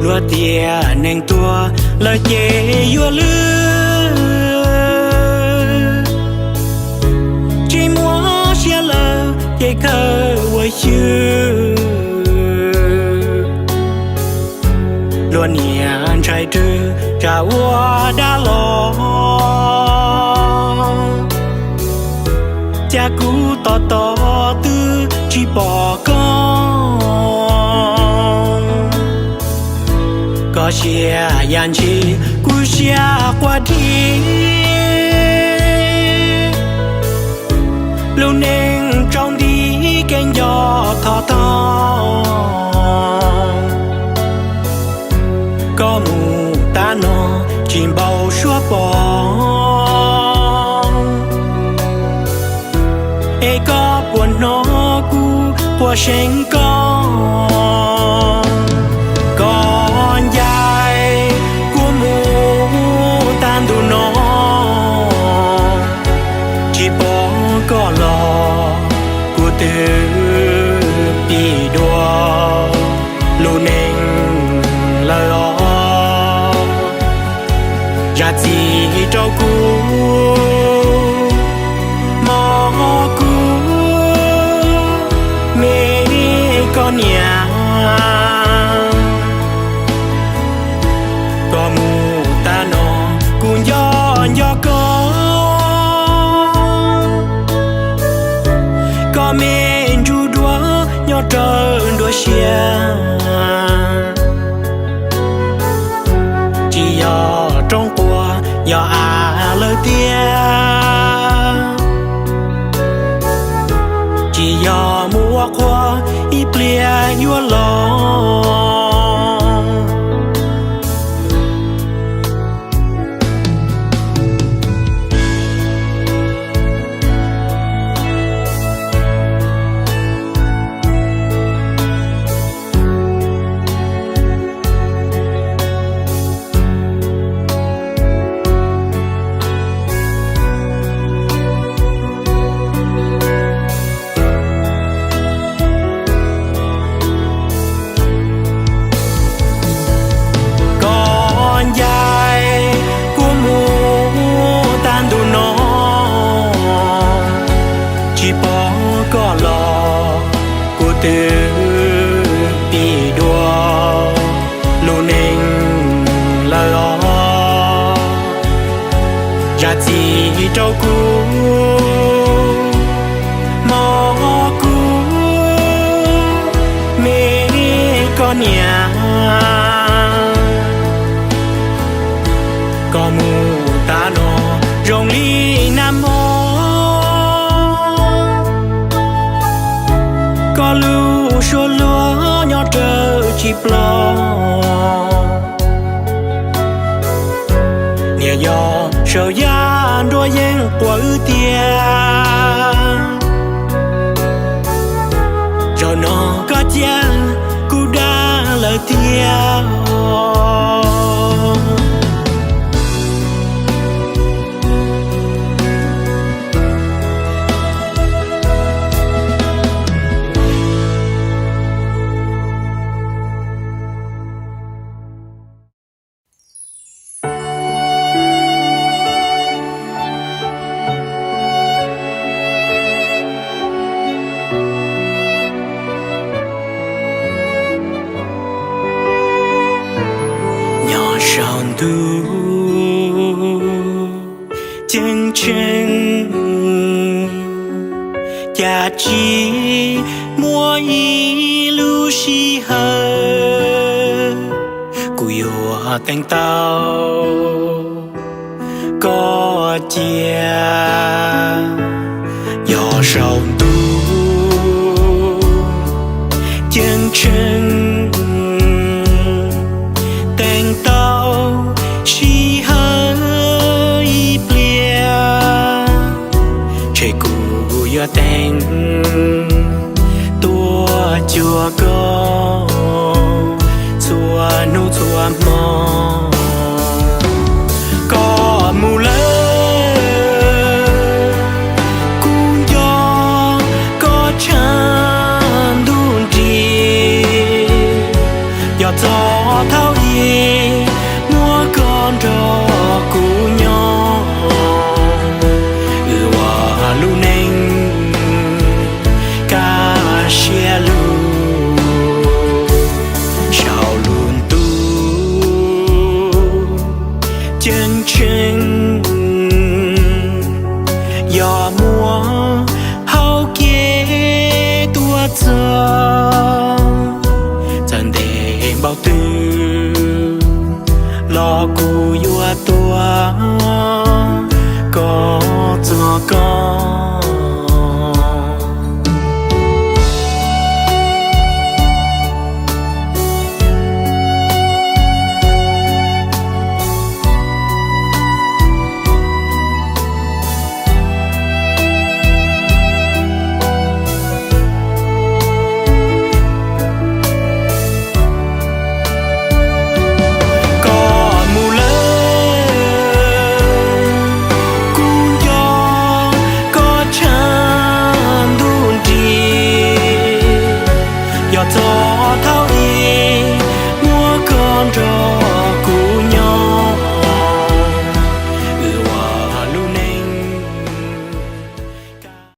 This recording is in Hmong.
Luag tias neeg tuag lawm ces yuav lwj, tsis muaj siab lawm ces kawg ua xyw. Luag niam ntshai rwg tsam ua dab los, cas kuv tos tos twb tsis pom koj. Koj siab yam ntshis kuv siab quaj dib, lub neej tsaus nti kev nco thov thov. Koj mus tab no tsis npau suav pom, es koj puas hnov kuv quaj seev koj. Koj ncaim kuv mus tag ntu no, tsis pom koj los kuv twb pib dua lub neej lawm os. Zam txim rau kuv, mog, kuv me koj niam. Koj mus tag no kuv nco nco koj, koj me ntsuj duav nyob rawv nruab siab. Tsis yog roob quaj yog av lawm tiag, tsis yog mus ua qhua ib pliag yuav los. Koj ncaim kuv mus tag ntu no, tsis pom koj los kuv twb pib dua lub neej lawm os. Zam txim rau kuv, mog, kuv me koj niam. Koj mus tag no zoo li nag hmo, koj lub suab luag nyob rawv tsis ploj. Niam yog saum yaj nruab yeeb quaj wb tiag, zaum no koj cia kuv dag lawm tiag. Nyob saum ntuj ceeb tsheej, cas tsis muaj ib lub sij hawm kuv yuav teev tau koj cia. Yog saum ntuj ceeb tsheej, teev tau sij hawm ib pliag, ces kuv yuav teev tuaj cuag koj txhua hnub txhua hmo. Koj mus lawm, kuv nco koj tshaj ntuj nrig. Yog txog thaum Thaum twg los kuv yuav tuaj koom txog koj.